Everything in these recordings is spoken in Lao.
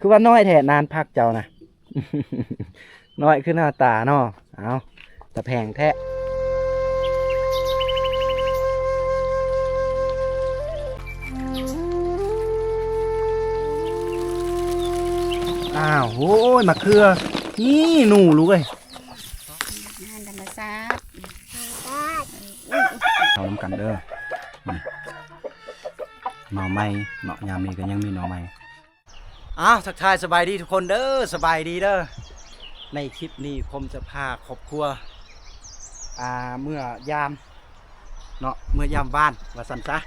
ຄືວ່ານ້ອຍແທ້ ນານຜັກເຈົ້ານະ ນ້ອຍຄືໜ້າຕາເນາະ. ເອົາ ຕາແພງແທ້. ອ້າວ ໂອ້ຍ ມະເຂືອ ນີ້ໜູລູກເອີຍ. ອາຫານທຳມະຊາດ ເອົານຳກັນເດີ. ນີ້ ໜໍ່ໄມ້ເນາະ ຍາມນີ້ກໍຍັງມີໜໍ່ໄມ້. ອ້າວ ທັກທາຍສະບາຍດີທຸກຄົນເດີ ສະບາຍດີເດີ. ໃນຄລິບນີ້ ຄົມຈະພາຄອບຄົວ ອ່າ ເມືອຍາມເນາະ ເມືອຍາມບ້ານວ່າຊັ້ນຊະ.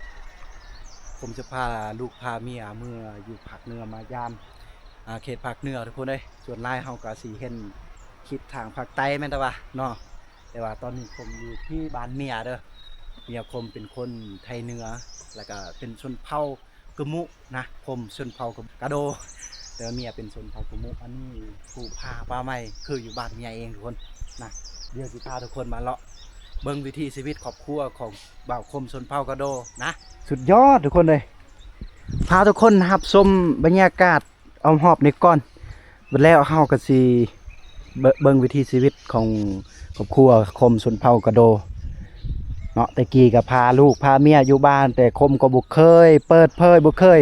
ຄົມຈະພາລູກພາເມຍເມືອຢູ່ພາກເໜືອມາຍາມ ອ່າ ເຂດພາກເໜືອທຸກຄົນເອີຍ. ສ່ວນຫຼາຍເຮົາກໍຊິເຫັນຄລິບທາງພາກໃຕ້ແມ່ນແຕ່ວ່າເນາະ ແຕ່ວ່າຕອນນີ້ຄົມຢູ່ທີ່ບ້ານເມຍເດີ. ເມຍຄົມເປັນຄົນໄທເໜືອ ແລ້ວກໍເປັນຊົນເຜົ່າ ກະມຸນະ ຄົມຊົນເຜົ່າກະໂດ. ແຕ່ວ່າເມຍເປັນຊົນເຜົ່າກະມຸ. ອັນນີ້ປູກຜາປ່າໄມ້ ຄືຢູ່ບ້ານເມຍເອງທຸກຄົນນະ. ດຽວຊິພາທຸກຄົນມາເລາະເບິ່ງວິຖີຊີວິດຄອບຄົວຂອງບ່າວຄົມຊົນເຜົ່າກະໂດນະ. ສຸດຍອດທຸກຄົນເອີຍ ພາທຸກຄົນຮັບຊົມບັນຍາກາດອ້ອມຮອບນີ້ກ່ອນ. ບັດແລ້ວເຮົາກໍຊິເບິ່ງ ເບິ່ງວິຖີຊີວິດຂອງຄອບຄົວຄົມຊົນເຜົ່າກະໂດເນາະ. ແຕ່ກີ້ກໍພາລູກພາເມຍຢູ່ບ້ານ ແຕ່ຄົມກໍບໍ່ເຄີຍເປີດເຜີຍ ບໍ່ເຄີຍ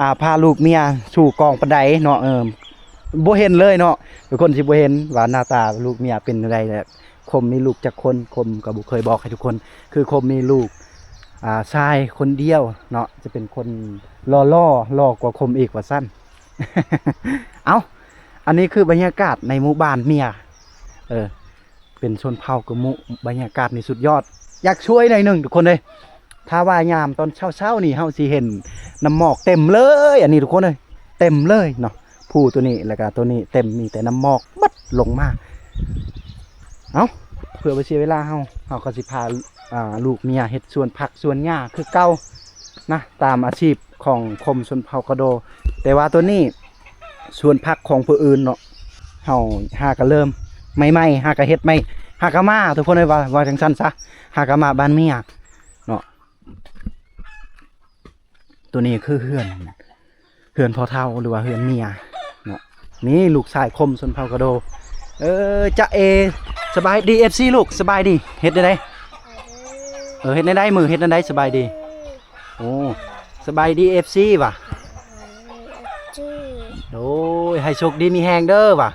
ອ່າ ພາລູກເມຍສູ່ກອງປານໃດເນາະ. ເອີ ບໍ່ເຫັນເລີຍເນາະ ທຸກຄົນຊິບໍ່ເຫັນວ່າໜ້າຕາລູກເມຍເປັນແນວໃດ. ແລະຄົມມີລູກຈັກຄົນ ຄົມກໍບໍ່ເຄີຍບອກໃຫ້ທຸກຄົນ. ຄືຄົມມີລູກ ອ່າ ຊາຍຄົນດຽວເນາະ ຈະເປັນຄົນຫຼໍ່ໆ ຫຼໍ່ກວ່າຄົມອີກວ່າຊັ້ນ. ເອົ້າ ອັນນີ້ຄືບັນຍາກາດໃນໝູ່ບ້ານເມຍ ເອີ ເປັນຊົນເຜົ່າກະມຸ. ບັນຍາກາດນີ້ສຸດຍອດ ຢາກຊ່ວຍໜ້ອຍໜຶ່ງທຸກຄົນເອີຍ. ຖ້າວ່າຍາມຕອນເຊົ້າໆນີ້ ເຮົາຊິເຫັນນ້ຳໝອກເຕັມເລີຍ ອັນນີ້ທຸກຄົນເອີຍ ເຕັມເລີຍເນາະ. ພູໂຕນີ້ ແລ້ວກະໂຕນີ້ເຕັມ ມີແຕ່ນ້ຳໝອກເບິດລົງມາ. ເອົ້າ ເພື່ອບໍ່ເສຍເວລາເຮົາ ເຮົາກໍຊິພາ ອ່າ ລູກເມຍເຮັດສວນຜັກສວນຫຍ້າຄືເກົ່ານະ ຕາມອາຊີບຂອງຄົມຊົນເຜົ່າກະໂດ. ແຕ່ວ່າໂຕນີ້ສວນຜັກຂອງຜູ້ອື່ນເນາະ ເຮົາຫາກະເລີ່ມໃໝ່ໆ ຫາກະເຮັດໃໝ່ ຫາກະມາ ທຸກຄົນເອີຍ ວ່າ ວ່າຈັ່ງຊັ້ນຊະ ຫາກະມາບ້ານເມຍເນາະ. ໂຕນີ້ຄືເຮືອນ ເຮືອນພໍ່ເຖົ້າ ຫຼືວ່າເຮືອນເມຍເນາະ. ນີ້ລູກຊາຍຄົມຊົນເຜົ່າກະໂດ. ເອີ ຈະເອ ສະບາຍດີ ເອັຟຊີ ລູກ ສະບາຍດີ. ເຮັດແນວໃດ? ເອີ ເຮັດແນວໃດ? ມື້ເຮັດແນວໃດ? ສະບາຍດີ. ໂອ້ ສະບາຍດີ ເອັຟຊີ ຫວາ. ໂດຍ ໃຫ້ໂຊກດີມີແຮງເດີຫວາ.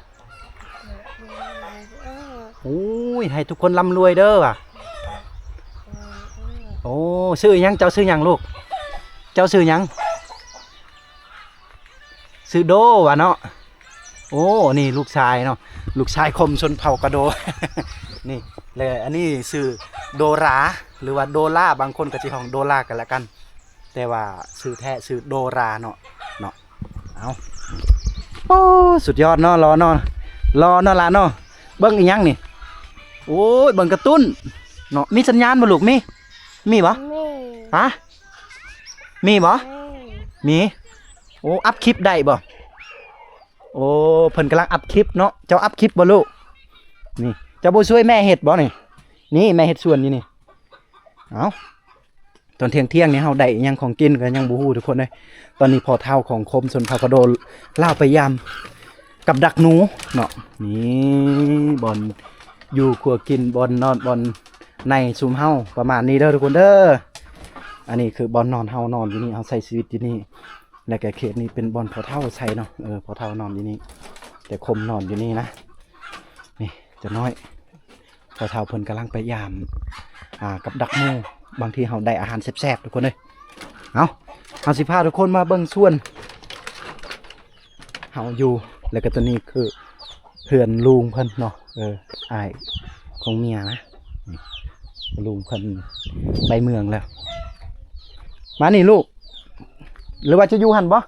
ໂອ້ຍ ໃຫ້ທຸກຄົນລ່ຳລວຍເດີຫວາ. ໂອ້ ຊື່ຫຍັງ? ເຈົ້າຊື່ຫຍັງລູກ? ເຈົ້າຊື່ຫຍັງ? ຊື່ໂດຫວາເນາະ. ໂອ້ ນີ້ລູກຊາຍເນາະ ລູກຊາຍຄົມຊົນເຜົ່າກະໂດ. ນີ້ ແລະ ອັນນີ້ຊື່ໂດລາ ຫຼືວ່າໂດລາ ບາງຄົນກໍຊິຮ້ອງໂດລາກັນລະກັນ. ແຕ່ວ່າຊື່ແທ້ຊື່ໂດລາເນາະ ເນາະ. ເອົ້າ ໂອ້ ສຸດຍອດເນາະ ຫຼໍ່ເນາະ ຫຼໍ່ເນາະຫຼາເນາະ. ເບິ່ງອີຫຍັງນີ້? ໂອ້ຍ ເບິ່ງກາຕູນເນາະ. ມີສັນຍານບໍ່ລູກ? ມີ ມີບໍ່? ມີ ຮະ? ມີບໍ່? ມີ ມີ. ໂອ້ ອັບຄລິບໄດ້ບໍ່? ໂອ້ ເພິ່ນກຳລັງອັບຄລິບເນາະ. ເຈົ້າອັບຄລິບບໍ່ລູກ? ນີ້ ເຈົ້າບໍ່ຊ່ວຍແມ່ເຮັດບໍ່ນີ້? ນີ້ແມ່ເຮັດສວນຢູ່ນີ້. ເອົ້າ ຕອນທ່ຽງໆນີ້ເຮົາໄດ້ອີ່ຫຍັງຂອງກິນກໍຍັງບໍ່ຮູ້ທຸກຄົນເອີຍ. ຕອນນີ້ພໍ່ເຖົ້າຂອງຄົມຊົນເຜົ່າກະໂດລາວໄປຢາມກັບດັກໜູເນາະ. ນີ້ບ່ອນຢູ່ຄົວກິນ ບ່ອນນອນ ບ່ອນໃນຊຸມເຮົາປະມານນີ້ເດີທຸກຄົນເດີ. ອັນນີ້ຄືບ່ອນນອນເຮົາ ນອນຢູ່ນີ້ ເຮົາໃຊ້ຊີວິດຢູ່ນີ້. ແລ້ວກໍເຂດນີ້ເປັນບ່ອນພໍ່ເຖົ້າໃຊ້ເນາະ. ເອີ ພໍ່ເຖົ້ານອນຢູ່ນີ້ ແຕ່ຄົມນອນຢູ່ນີ້ນະ. ນີ້ຈະນ້ອຍ ພໍ່ເຖົ້າເພິ່ນກຳລັງໄປຢາມ ອ່າ ກັບດັກໝູ. ບາງທີເຮົາໄດ້ອາຫານແຊບໆ ທຸກຄົນເອີຍ. ເອົາ ເຮົາຊິພາທຸກຄົນມາເບິ່ງສວນເຮົາຢູ່. ແລ້ວກໍຕົວນີ້ຄືເຮືອນລຸງເພິ່ນເນາະ ເອີ ອ້າຍຂອງເມຍນະ. ນີ້ ລຸງເພິ່ນໄປເມືອງແລ້ວ. ມານີ້ລູກ ຫຼືວ່າຈະຢູ່ຫັ້ນບໍ່?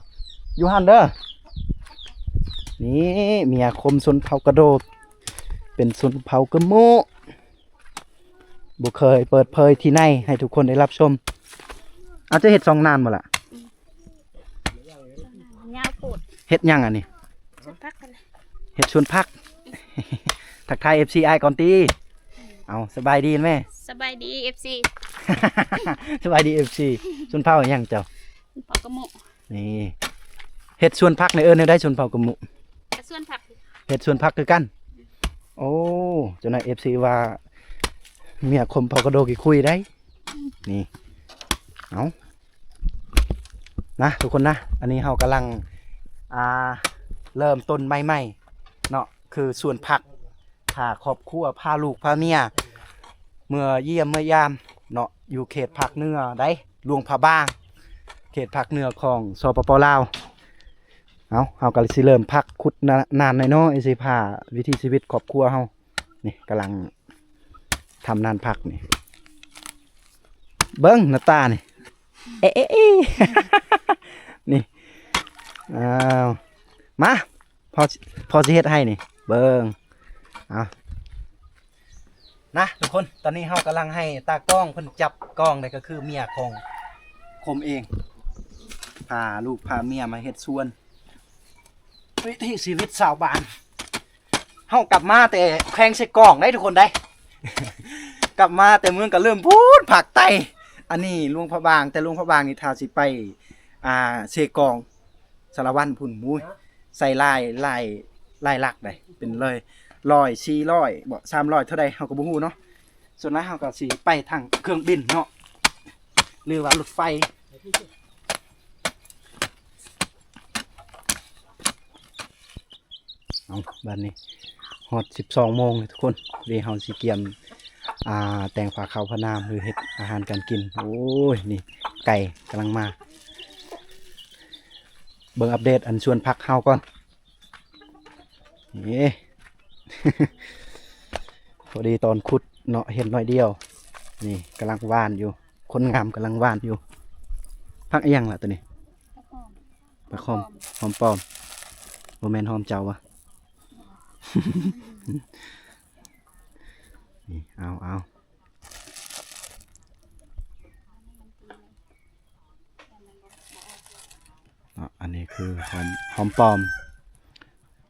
ຢູ່ຫັ້ນເດີ. ນີ້ເມຍຄົມຊົນເຜົ່າກະໂດ ເປັນຊົນເຜົ່າກະໂມະ ບໍ່ເຄີຍເປີດເຜີຍທີ່ໃນໃຫ້ທຸກຄົນໄດ້ຮັບຊົມ. ອາດຈະເຮັດສອງນານບໍ່ລະ? ຍາວໂພດ. ເຮັດຫຍັງອັນນີ້? ສວນຜັກຫັ້ນແຫຼະ. ເຮັດສວນຜັກ. ທັກທາຍເອັຟຊີອ້າຍກ່ອນຕິ. ເອົາ ສະບາຍດີແມ່. ສະບາຍດີເອັຟຊີ. ສະບາຍດີເອັຟຊີ. ຊົນເຜົ່າຫຍັງເຈົ້າ? ຊົນເຜົ່າກະໂມະ. ນີ້ ເຮັດສວນຜັກນີ້ເອີ້ນແນວໃດ? ຊົນເຜົ່າກະມຸ ກະສວນຜັກ ເຮັດສວນຜັກຄືກັນ. ໂອ້ ເຈົ້ານາຍ ເອັຟຊີ ວ່າເມຍຄົມເຜົ່າກະໂດກີຄຸຍໄດ໋ ນີ້. ເອົາ ນະທຸກຄົນນະ ອັນນີ້ເຮົາກຳລັງ ອ່າ ເລີ່ມຕົ້ນໃໝ່ໆເນາະ ຄືສວນຜັກ. ພາຄອບຄົວ ພາລູກພາເມຍ ເມືອຢ້ຽມເມືອຢາມເນາະ ຢູ່ເຂດພາກເໜືອໃດ໋ ຫຼວງພະບາງ ເຂດພາກເໜືອຂອງ ສປປ ລາວ. ເອົາ ເຮົາກໍຊິເລີ່ມພັກຂຸດນານນ້ອຍໆ ຊິພາວິຖີຊີວິດຄອບຄົວເຮົາ. ນີ້ກຳລັງທຳນານຜັກນີ້ ເບິ່ງໜ້າຕານີ້ ເອ ເອ ເອ ນີ້. ອ້າວ ມາ ພໍ່ ພໍ່ຊິເຮັດໃຫ້ນີ້ ເບິ່ງ ເອົາ ນະທຸກຄົນ. ຕອນນີ້ເຮົາກຳລັງໃຫ້ຕາກ້ອງເພິ່ນຈັບກ້ອງໄດ້ ກໍຄືເມຍຂອງຄົມເອງ ພາລູກພາເມຍມາເຮັດສວນ ວິຖີຊີວິດຊາວບ້ານ. ເຮົາກັບມາແຕ່ແຂວງເຊກອງໄດ໋ທຸກຄົນໄດ໋ ກັບມາແຕ່ເມືອງກະເລີມພຸ້ນພາກໃຕ້ ອັນນີ້ຫຼວງພະບາງ. ແຕ່ຫຼວງພະບາງນີ້ຖ້າຊິໄປ ອ່າ ເຊກອງ ສາລະວັນພຸ້ນ ໂອ້ຍ ໃສ່ຫຼາຍ ຫຼາຍ ຫຼາຍຫຼັກໄດ໋ ເປັນຮ້ອຍ ຮ້ອຍ ສີ່ຮ້ອຍ ບໍ່ ສາມຮ້ອຍ ເທົ່າໃດເຮົາກໍບໍ່ຮູ້ເນາະ. ສ່ວນຫຼາຍເຮົາກໍຊິໄປທາງເຄື່ອງບິນເນາະ ຫຼືວ່າລົດໄຟ. ເອົາ ບາດນີ້ຮອດສິບສອງໂມງແລ້ວທຸກຄົນ ເວເຮົາຊິກຽມ ອ່າ ແຕ່ງຝາເຂົ້າຝານ້ຳ ຫຼືເຮັດອາຫານການກິນ. ໂອ້ຍ ນີ້ໄກ່ກຳລັງມາ ເບິ່ງອັບເດດອັນສວນຜັກເຮົາກ່ອນ. ນີ້ ພໍດີຕອນຂຸດເນາະ ເຫັນໜ້ອຍດຽວ. ນີ້ກຳລັງຫວ່ານຢູ່ ຄົນງາມກຳລັງຫວ່ານຢູ່. ຜັກອີ່ຫຍັງລະໂຕນີ້? ຜັກຫອມ ຜັກຫອມ ຫອມປອມ ບໍ່ແມ່ນຫອມເຈົ້າຫວາ? ນີ້ ເອົາ ເອົາ. ເນາະ ອັນນີ້ຄືຫອມ ຫອມປອມ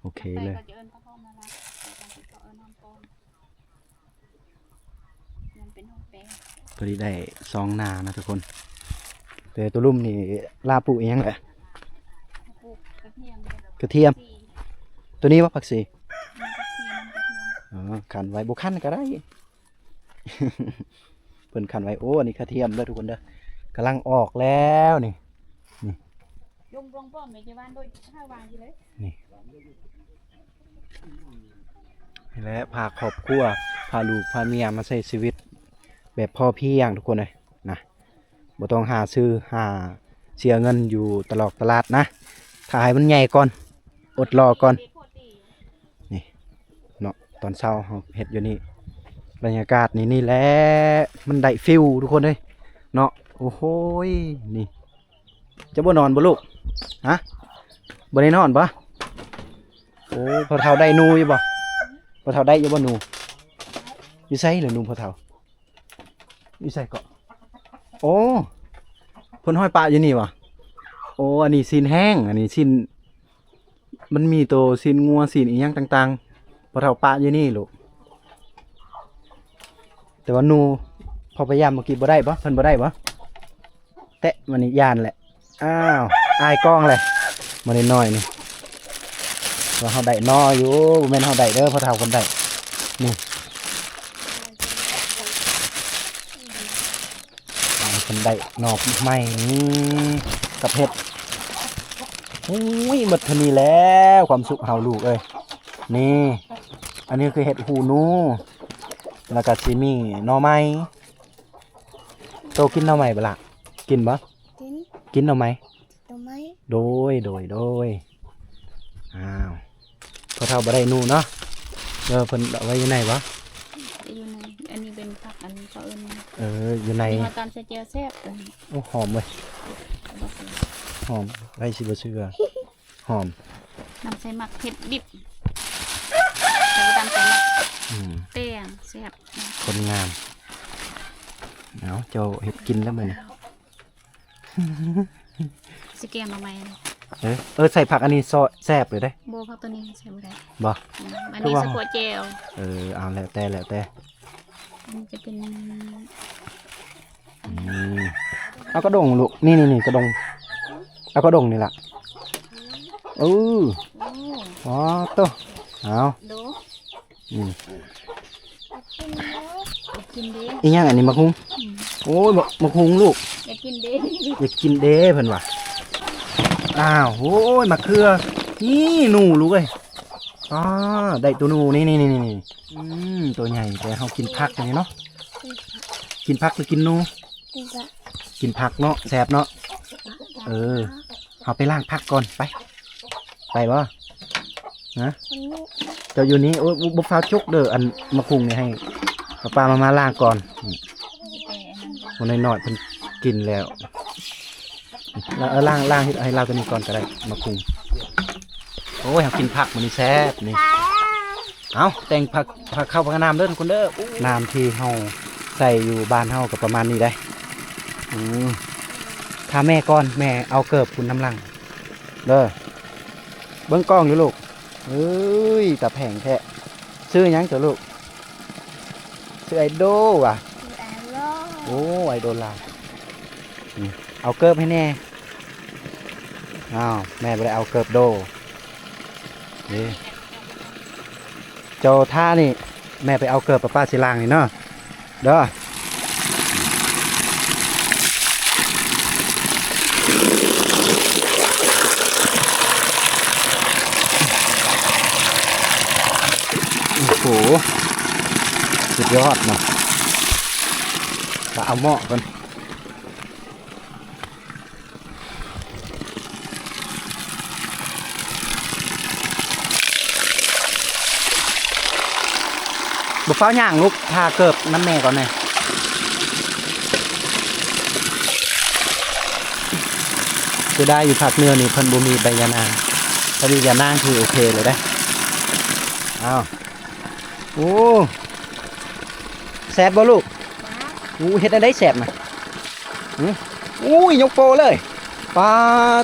ໂອເຄເລີຍ. ພໍດີໄດ້ສອງໜ້ານະທຸກຄົນ. ແຕ່ຕົວລຸ່ມນີ້ລາປູກອີ່ຫຍັງແຫຼະ? ປູກກະທຽມ ກະທຽມ. ຕົວນີ້ບໍ່ ຜັກຊີ? ອືມ ຜັກຊີ ມັນກະທຽມ. ອໍ ຄັ້ນໄວ້ ບໍ່ຄັ້ນກໍໄດ້. ເພິ່ນຄັ້ນໄວ້. ໂອ້ ອັນນີ້ກະທຽມເດີທຸກຄົນເດີ ກຳລັງອອກແລ້ວນີ້ ນີ້ ນີ້ແຫຼະ ພາຄອບຄົວ ພາລູກພາເມຍມາໃຊ້ຊີວິດແບບພໍພຽງທຸກຄົນເອີຍນະ. ບໍ່ຕ້ອງຫາຊື້ຫາເສຍເງິນຢູ່ຕະຫຼອກຕະຫຼາດນະ ຖ້າໃຫ້ມັນໃຫຍ່ກ່ອນ ອົດລໍກ່ອນ. ນີ້ເນາະ ຕອນເຊົ້າເຮົາເຮັດຢູ່ນີ້ ບັນຍາກາດນີ້ ນີ້ແຫຼະ ມັນໄດ້ຟີລທຸກຄົນເອີຍເນາະ. ໂອ້ໂຫຍ ນີ້ ເຈົ້າບໍ່ນອນບໍ່ລູກ? ຮະ ບໍ່ໄດ້ນອນບໍ່? ໂອ້ ພໍ່ເຖົ້າໄດ້ໜູຢູ່ບໍ່? ພໍ່ເຖົ້າໄດ້ຢູ່ບໍ່ໜູ? ຢູ່ໃສລະໜູພໍ່ເຖົ້າ? ຢູ່ໃສເກາະ? ໂອ້ ເພິ່ນຫ້ອຍປະຢູ່ນີ້ຫວາ? ໂອ້ ອັນນີ້ຊີ້ນແຫ້ງ ອັນນີ້ຊີ້ນ ມັນມີໂຕຊີ້ນງົວຊີ້ນອີ່ຫຍັງຕ່າງໆ ພໍ່ເຖົ້າປະຢູ່ນີ້ລູກ. ແຕ່ວ່າໜູ ພໍ່ພະຍາມເມື່ອກີ້ບໍ່ໄດ້ບໍ່? ເພິ່ນບໍ່ໄດ້ບໍ່? ແຕະມານີ້ຢ້ານແຫຼະ. ອ້າວ ອາຍກ້ອງແຫຼະ ມານ້ອຍໆນີ້ ວ່າເຮົາໄດ້ໜໍ່ຢູ່ ບໍ່ແມ່ນເຮົາໄດ້ເດີ ພໍ່ເຖົ້າເພິ່ນໄດ້. ນີ້ ອ້າຍເພິ່ນໄດ້ໜໍ່ໄມ້ນີ້ກັບເຫັດ. ໂອ້ຍ ໝົດເທົ່ານີ້ແລ້ວ ຄວາມສຸກເຮົາລູກເອີຍ. ນີ້ ອັນນີ້ຄືເຫັດຫູໜູ ແລ້ວກໍຊິມີໜໍ່ໄມ້. ໂຕກິນໜໍ່ໄມ້ບໍ່ລະ? ກິນບໍ່? ກິນ ກິນໜໍ່ໄມ້? ໜໍ່ໄມ້. ໂດຍ ໂດຍ ໂດຍ. ອ້າວ ພໍ່ເຖົ້າບໍ່ໄດ້ໜູເນາະ ເດີ ເພິ່ນເອົາໄວ້ຢູ່ໃນບໍ່? ຢູ່ໃນ ອັນນີ້ເປັນຜັກ ອັນນີ້ເຂົາເອີ້ນ ເອີ ຢູ່ໃນ ອັນນີ້ເຮົາຕຳໃສ່ແຈ່ວແຊບ. ໂອ້ ຫອມເວີຍ ຫອມ ໃຜຊິບໍ່ເຊື່ອ. ຫອມ ນຳໃສ່ໝາກເຜັດດິບ ແລ້ວກໍຕຳໃສ່ໝາກ ອືມ ແຕງ ແຊບ ຄົນງາມ. ເອົາ ເຈົ້າເຮັດກິນແລ້ວມື້ນີ້ ຊິແກງໜໍ່ໄມ້. ເອີ ເອີ ໃສ່ຜັກອັນນີ້ແຊບເລີຍເດ້. ບໍ່ ຜັກຕົວນີ້ໃສ່ບໍ່ໄດ້. ບໍ່? ອືມ ອັນນີ້ສະເພາະແຈ່ວ. ເອີ ເອົາ ແລ້ວແຕ່ ແລ້ວແຕ່. ອັນນີ້ຈະເປັນ ອືມ ເອົາກະດົງລູກ ນີ້ໆໆ ກະດົງ ເອົາກະດົງນີ້ລະ. ເອີ ໂອ້ ອໍ ໂຕ ເອົາ ໂດ ອືມ ກິນເດ້ ກິນເດ້ ອີຫຍັງອັນນີ້ ໝາກຫຸ່ງ? ອືມ ໂອ້ຍ ໝາກ ໝາກຫຸ່ງລູກ ຢາກກິນເດ້ ຢາກກິນເດ້ເພິ່ນວ່າ. ອ້າວ ໂອ້ຍ ໝາກເຂືອ ນີ້ໜູລູກເອີຍ. ອ້າ ໄດ້ໂຕໜູ ນີ້ໆ ອືມ ໂຕໃຫຍ່ ແຕ່ເຮົາກິນຜັກນີ້ເນາະ. ກິນຜັກ ກິນຜັກຫຼືກິນໜູ? ກິນຜັກ ກິນຜັກເນາະ ແຊບເນາະ. ເອີ ເຮົາໄປລ້າງຜັກກ່ອນ ໄປ ໄປບໍ່? ຮະ ເຈົ້າຢູ່ນີ້ ໂອ້ຍ ບໍ່ ບໍ່ຟ້າວຈົກເດີ ອັນໝາກຫຸ່ງນີ້ໃຫ້ປ້າໆ ມາໆ ລ້າງກ່ອນ. ອືມ ຜູ້ນ້ອຍໆ ເພິ່ນກິນແລ້ວ ລະ ເອີ ລ້າງ ລ້າງເຮັດໃຫ້ລາວໂຕນີ້ກ່ອນກໍໄດ້ ໝາກຫຸ່ງ. ໂອ້ຍ ເຮົາກິນຜັກມື້ນີ້ແຊບນີ້. ເອົາ ແຕ່ງພາ ພາເຂົ້າພານ້ຳເດີທຸກຄົນເດີ. ນ້ຳທີ່ເຮົາໃສ່ຢູ່ບ້ານເຮົາກໍປະມານນີ້ໄດ໋. ອືມ ຖ້າແມ່ກ່ອນ ແມ່ເອົາເກີບພຸ້ນນຳຫຼັງເດີ. ເບິ່ງກ້ອງຢູ່ລູກ. ເອີຍ ຕາແພງແທ້. ຊື່ຫຍັງເຈົ້າລູກ? ຊື່ໄອໂດຫວາ? ຊື່ໄອໂດ. ໂອ້ ໄອໂດລາວ. ອືມ ເອົາເກີບໃຫ້ແດ່. ອ້າວ ແມ່ບໍ່ໄດ້ເອົາເກີບໂດ. ເດ້ ເຈົ້າທ່ານີ້ ແມ່ໄປເອົາເກີບ ປ້າໆ ຊິລ້າງນີ້ເນາະ ເດີ. ໂອ້ໂຫ ສຸດຍອດເນາະ. ກະເອົາໝໍ້ກ່ອນ. ບໍ່ຟ້າວຍ່າງລູກ ຖ້າເກີບນຳແມ່ກ່ອນແດ່. ເສຍດາຍຢູ່ພາກເໜືອນີ້ເພິ່ນບໍ່ມີໃບຢານາງ ຖ້າມີຢານາງຄືໂອເຄເລີຍເດ້. ອ້າວ ໂອ້ ແຊບບໍ່ລູກ? ໂອ້ ເຮັດແນວໃດແຊບນະ? ຫື ໂອ້ຍ ຍົກໂປ້ເລີຍ. ປາ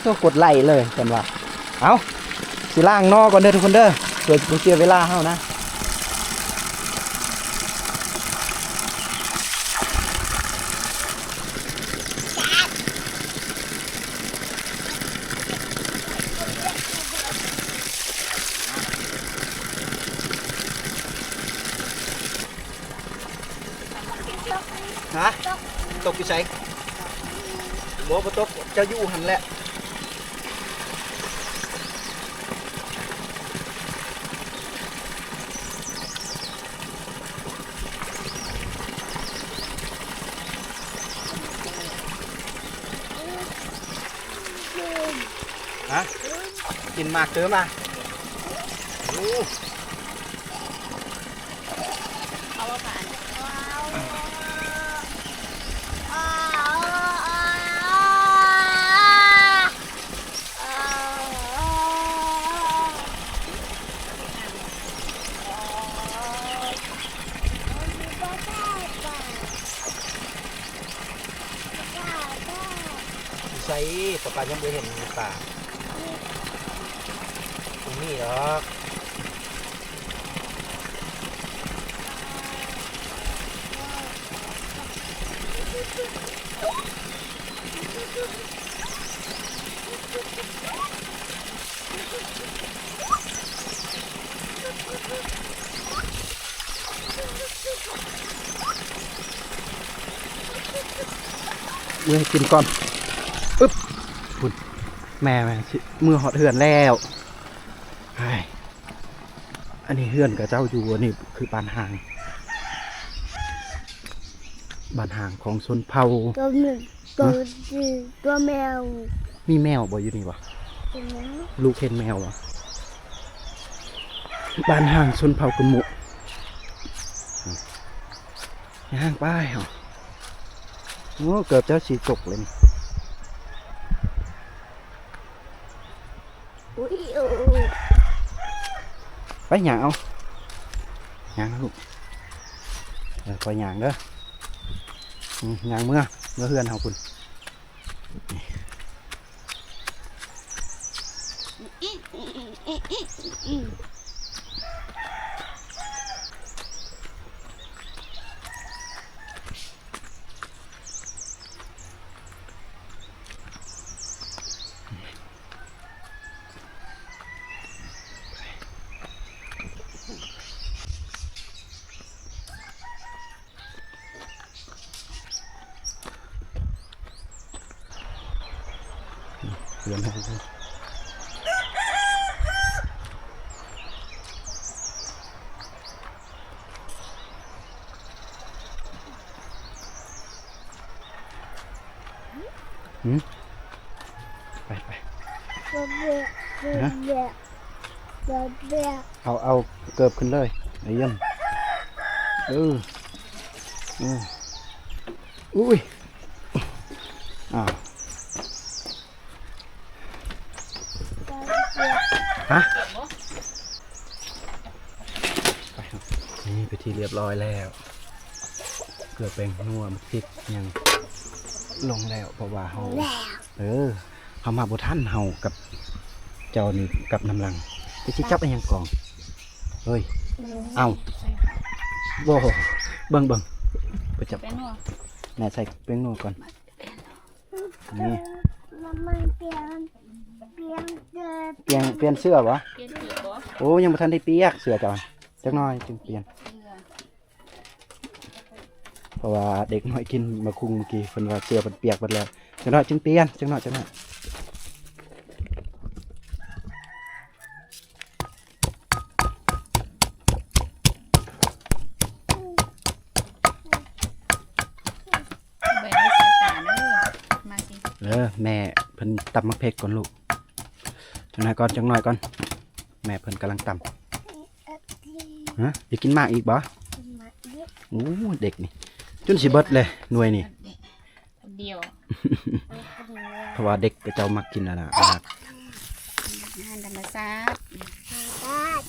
ໂທ້ ກົດໄລ້ເລີຍເພິ່ນວ່າ. ເອົາ ຊິລ້າງໜໍ່ກ່ອນເດີທຸກຄົນເດີ ເພື່ອບໍ່ເສຍເວລາເຮົານະ. ຮະ ຕົກຢູ່ໃສ? ບໍ່ ບໍ່ຕົກ ເຈົ້າຢູ່ຫັ້ນແຫຼະ. ຮະ ກິນໝາກເຕີມລະ. ໂອ້ ຢູ່ໃສ? ປ້າໆ ຍັງບໍ່ເຫັນປາ. ບໍ່ມີດອກ. ເມືອໃຫ້ກິນກ່ອນ. ອຶບ ພຸ້ນ ແມ່ ແມ່ຊິເມືອຮອດເຮືອນແລ້ວ. ເຮີ້ຍ ອັນນີ້ເຮືອນເຂົາເຈົ້າຢູ່ ອັນນີ້ຄືບ້ານຮ່າງ ບ້ານຮ່າງຂອງຊົນເຜົ່າ. ຕົວໜຶ່ງ ຕົວ ຮະ? ຕົວແມວ. ມີແມວບໍ່ຢູ່ນີ້ຫວາ? ເປັນຫຍັງ? ລູກເຫັນແມວຫວາ? ບ້ານຮ່າງຊົນເຜົ່າກຸນໝູ. ຍ່າງໄປເຮົາ. ໂອ້ ເກີບເຈົ້າຊິຕົກເລີຍນີ້. ອຸ້ຍ ໂອ້ ໄປຍ່າງເອົາ ຍ່າງລູກ. ເອີ ຄ່ອຍຍ່າງເດີ. ອືມ ຍ່າງເມືອ ເມືອເຮືອນເຮົາພຸ້ນ. ອ ເດືອນໃຫ້ ຫືມ ໄປ ໄປ ຮະ ເອົາ ເອົາເກີບຂຶ້ນເລີຍ ໄອ້ຢ້ຽມ ເອີ ເອີ ອຸ້ຍ ອ້າວ ຮະ ໄປ ນີ້ເປັນທີ່ລຽບລ້ອຍແລ້ວ ເກືອແປ້ງນົວ ໝາກພິກຫຍັງລົງແລ້ວ ເພາະວ່າເຮົາ ເອີ ເຮົາມາບໍ່ທັນ ເຮົາກັບເຈົ້ານີ້ກັບນຳຫຼັງ ໄປຊິຈັບອີ່ຫຍັງກອງ ເຮີ້ຍ ເອົ້າ ບໍ່ ເບິ່ງ ເບິ່ງ ໄປຈັບ ແປ້ງນົວ ແມ່ໃສ່ແປ້ງນົວກ່ອນ ນີ້ ປ່ຽນ ປ່ຽນເສື້ອບໍ່? ປ່ຽນເສື້ອບໍ່? ໂອ້ ຍັງບໍ່ທັນໄດ້ປ່ຽນເສື້ອເຈົ້າ ຈັກໜ້ອຍຈຶ່ງປ່ຽນ ເສື້ອ ເພາະວ່າເດັກນ້ອຍກິນໝາກຄຸງມື້ກີ້ ເພິ່ນວ່າເສື້ອເພິ່ນປຽກເບິດແລ້ວ ຈັກໜ້ອຍຈຶ່ງປ່ຽນ ຈັກໜ້ອຍ ຈັກໜ້ອຍ. ເອີ ແມ່ເພິ່ນຕຳໝາກເຜັດກ່ອນລູກ ຈັກໜ້ອຍກ່ອນ ຈັກໜ້ອຍກ່ອນ ແມ່ເພິ່ນກຳລັງຕຳ ຮະ ຢາກກິນໝາກອີກບໍ່? ໂອ້ ເດັກນີ້ ຈົນຊິເບິດເລີຍໜ່ວຍນີ້ ດຽວ ເພາະວ່າເດັກເຂົາເຈົ້າມັກກິນອັນນ່າ ອາຫານທຳມະຊາດ.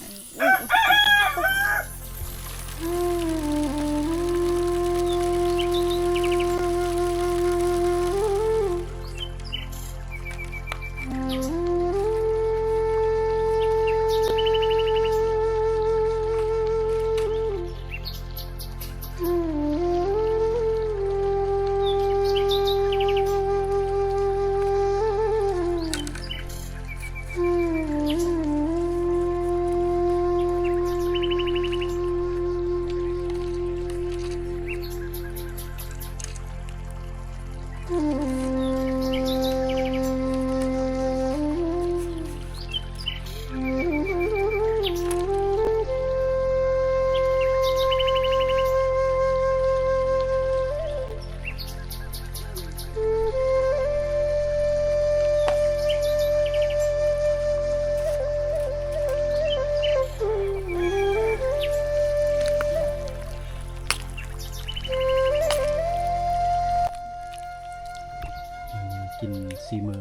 ກິນສີມື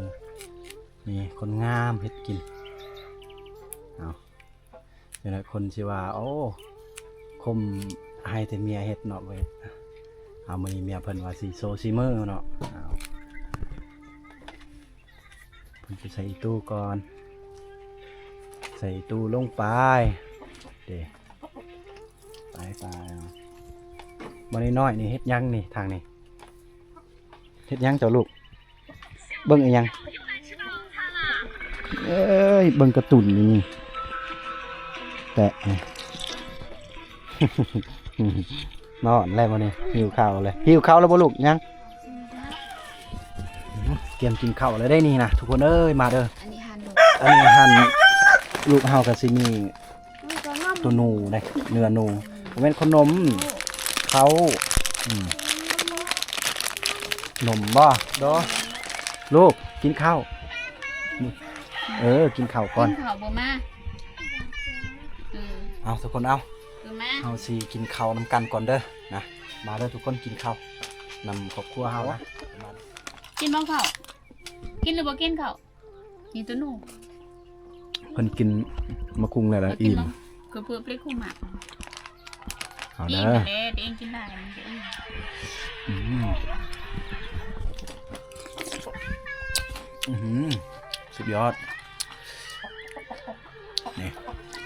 ນີ້ຄົນງາມເຮັດກິນ ເອົາ ຈັ່ງໃດຄົນຊິວ່າ ໂອ້ ຄົມໃຫ້ແຕ່ເມຍເຮັດເນາະ ບໍ່ເຮັດ ເອົາ ມື້ນີ້ເມຍເພິ່ນວ່າຊິໂຊສີມືເນາະ ເອົາ ເພິ່ນຊິໃສ່ອີ່ຕູ້ກ່ອນ ໃສ່ອີ່ຕູ້ລົງໄປ ເດ້ ໄປໆ ເອົາ ບໍ່ນ້ອຍໆ ນີ້ເຮັດຫຍັງນີ້ ທາງນີ້ ເຮັດຫຍັງເຈົ້າລູກ? ເບິ່ງອີ່ຫຍັງ? ເອີຍ ເບິ່ງກາຕູນຢູ່ນີ້ ແຕະ ນອນແລ້ວມື້ນີ້ ຫິວເຂົ້າແລ້ວ. ຫິວເຂົ້າແລ້ວບໍ່ລູກ? ຍັງ? ກຽມກິນເຂົ້າແລ້ວເດ້ນີ້ນະ ທຸກຄົນເອີຍ ມາເດີ. ອັນນີ້ຫັ້ນລູກ ອັນນີ້ຫັ້ນລູກເຮົາກໍຊິມີ ໂຕໜູເດ້ ເນື້ອໜູ ບໍ່ແມ່ນຂະໜົມ ເຂົ້າ ອືມ ໜົມບໍ່? ໂດ ລູກ ກິນເຂົ້າ ເອີ ກິນເຂົ້າກ່ອນ ກິນເຂົ້າບໍ່ມາ ເອີ ເອົາ ທຸກຄົນ ເອົາ ເອີ ມາ ເຮົາຊິກິນເຂົ້ານຳກັນກ່ອນເດີນະ ມາເດີທຸກຄົນ ກິນເຂົ້ານຳຄອບຄົວເຮົານະ ກິນບໍ່ເຂົ້າ ກິນຫຼືບໍ່ກິນເຂົ້າ? ນີ້ໂຕໜູ ເພິ່ນກິນໝາກຫຸ່ງແລ້ວລະອີ່ມ ຄືເພື່ອເປັນຜູ້ມັກ ເອົາເດີ ອີ່ມແລ້ວ ຕົວເອງກິນຫຼາຍມັນຈະອີ່ມ ອືມ ອືມ ສຸດຍອດ ນີ້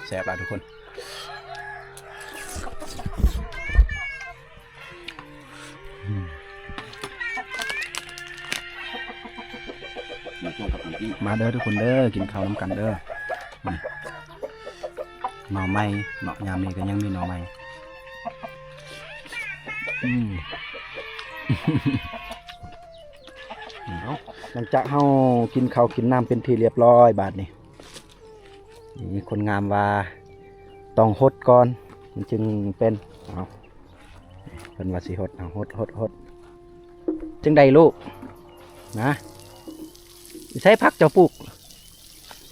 ແຊບຫຼາຍທຸກຄົນ. ມາເດີທຸກຄົນເດີ ກິນເຂົ້ານຳກັນເດີ ໜໍ່ໄມ້ເນາະ ຍາມນີ້ກໍຍັງມີໜໍ່ໄມ້ ອືມ ເອົາ ຫຼັງຈາກເຮົາກິນເຂົ້າກິນນ້ຳເປັນທີ່ລຽບຮ້ອຍບາດນີ້ ນີ້ຄົນງາມວ່າຕ້ອງຫົດກ່ອນ ມັນຈຶ່ງເປັນ. ເອົາ ເພິ່ນວ່າຊິຫົດ ເອົາ ຫົດ ຫົດ ຫົດ. ຈັ່ງໃດລູກ? ນະ ຢູ່ໃສຜັກເຈົ້າປູກ?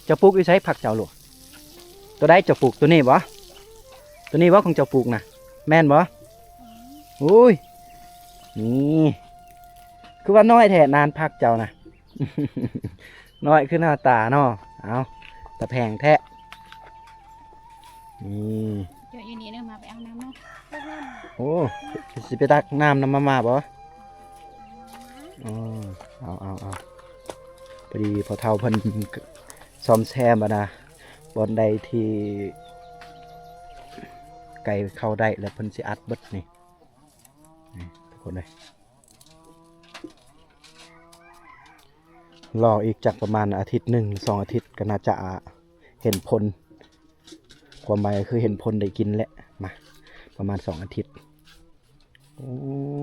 ເຈົ້າປູກຢູ່ໃສຜັກເຈົ້າລູກ? ໂຕໃດເຈົ້າປູກ? ໂຕນີ້ບໍ່? ໂຕນີ້ບໍ່ຂອງເຈົ້າປູກນະ? ແມ່ນບໍ່? ໂອ້ຍ ນີ້ ຄືວ່ານ້ອຍແທ້ນານຜັກເຈົ້ານະ. ນ້ອຍຄືໜ້າຕາເນາະ. ເອົາ ຕາແພງແທ້. ນີ້ ເຈົ້າຢູ່ນີ້ເດີ ມາໄປເອົານ້ຳເນາະ. ໂອ້ ຊິໄປຕັກນ້ຳນຳມາມ່າບໍ່? ອໍ ເອົາ ເອົາ ເອົາ ພໍດີພໍ່ເຖົ້າເພິ່ນສ້ອມແຊມຫັ້ນນະ ບ່ອນໃດທີ່ໄກເຂົ້າໄດ້ແລ້ວເພິ່ນຊິອັດເບິດນີ້ ນີ້ທຸກຄົນເອີຍ. ລໍອີກຈັກປະມານອາທິດໜຶ່ງ ສອງອາທິດກໍໜ້າຈະເຫັນຜົນ ຄວາມໝາຍກໍຄືເຫັນຜົນໄດ້ກິນແຫຼະ ມາ ປະມານສອງອາທິດ. ໂອ້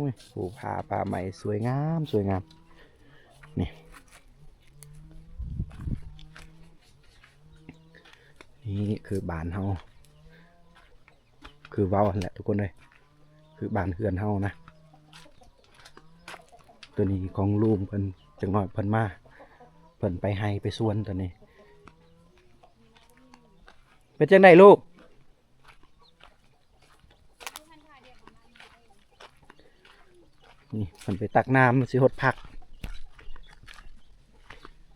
ຍ ພູຜາປ່າໄມ້ສວຍງາມ ສວຍງາມ ນີ້ ນີ້ຄືບ້ານເຮົາ ຄືເວົ້າຫັ້ນແຫຼະທຸກຄົນເອີຍ ຄືບ້ານເຮືອນເຮົານະ. ໂຕນີ້ຂອງລຸງເພິ່ນ ຈັກໜ້ອຍເພິ່ນມາ ເພິ່ນໄປໄຮ່ໄປສວນໂຕນີ້. ເປັນຈັ່ງໃດລູກ? ນີ້ເພິ່ນໄປຕັກນ້ຳຊິຫົດຜັກ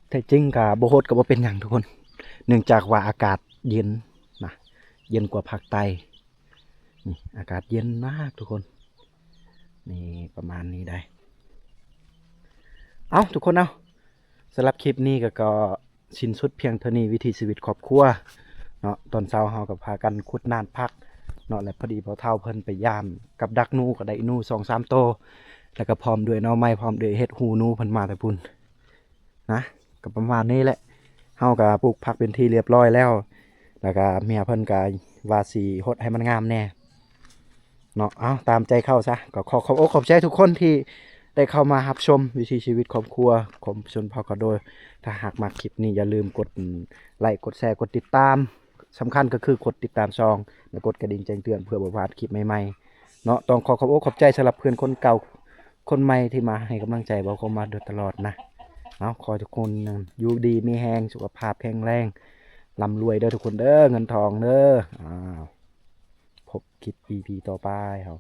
ແທ້ຈິງກະບໍ່ຫົດກະບໍ່ເປັນຫຍັງທຸກຄົນ ເນື່ອງຈາກວ່າອາກາດເຢັນນະ ເຢັນກວ່າພາກໃຕ້. ນີ້ອາກາດເຢັນມາກທຸກຄົນ ນີ້ປະມານນີ້ໄດ໋. ເອົ້າ ທຸກຄົນເນາະ ສຳລັບຄລິບນີ້ກໍ ກໍສິ້ນສຸດພຽງເທົ່ານີ້ ວິຖີຊີວິດຄອບຄົວເນາະ. ຕອນເຊົ້າເຮົາກໍພາກັນຂຸດໜານຜັກເນາະ ແລະ ພໍດີພໍ່ເຖົ້າເພິ່ນໄປຢາມກັບດັກໜູ ກໍໄດ້ໜູສອງສາມໂຕ ແລ້ວກໍພ້ອມດ້ວຍໜໍ່ໄມ້ ພ້ອມດ້ວຍເຫັດຫູໜູ ເພິ່ນມາແຕ່ພຸ້ນ ນະ ກໍປະມານນີ້ແຫຼະ. ເຮົາກໍປູກຜັກເປັນທີ່ລຽບຮ້ອຍແລ້ວ ແລ້ວກໍເມຍເພິ່ນກໍວ່າຊິຫົດໃຫ້ມັນງາມແດ່ເນາະ. ເອົາ ຕາມໃຈເຂົາຊະ. ກໍຂໍຂອບອົກຂອບໃຈທຸກຄົນທີ່ໄດ້ເຂົ້າມາຮັບຊົມວິຖີຊີວິດຄອບຄົວຂອງຊົນເຜົ່າກະໂດຍ. ຖ້າຫາກມັກຄລິບນີ້ ຢ່າລືມກົດໄລ້ ກົດແຊ ກົດຕິດຕາມ. ສຳຄັນກໍຄືກົດຕິດຕາມຊ່ອງ ແລະ ກົດກະດິ່ງແຈ້ງເຕືອນ ເພື່ອບໍ່ພາດຄລິບໃໝ່ໆເນາະ. ຕ້ອງຂໍຂອບອົກຂອບໃຈສຳລັບເພື່ອນຄົນເກົ່າ ຄົນໃໝ່ທີ່ມາໃຫ້ກຳລັງໃຈເບົາຄວາມມາໂດຍຕະຫຼອດນະ. ເອົາ ຂໍໃຫ້ທຸກຄົນຢູ່ດີມີແຮງ ສຸຂະພາບແຂງແຮງ ລ່ຳລວຍເດີທຸກຄົນເດີ ເງິນທອງເດີ. ອ້າວ ພົບຄລິບອີພີຕໍ່ໄປເຮົາ.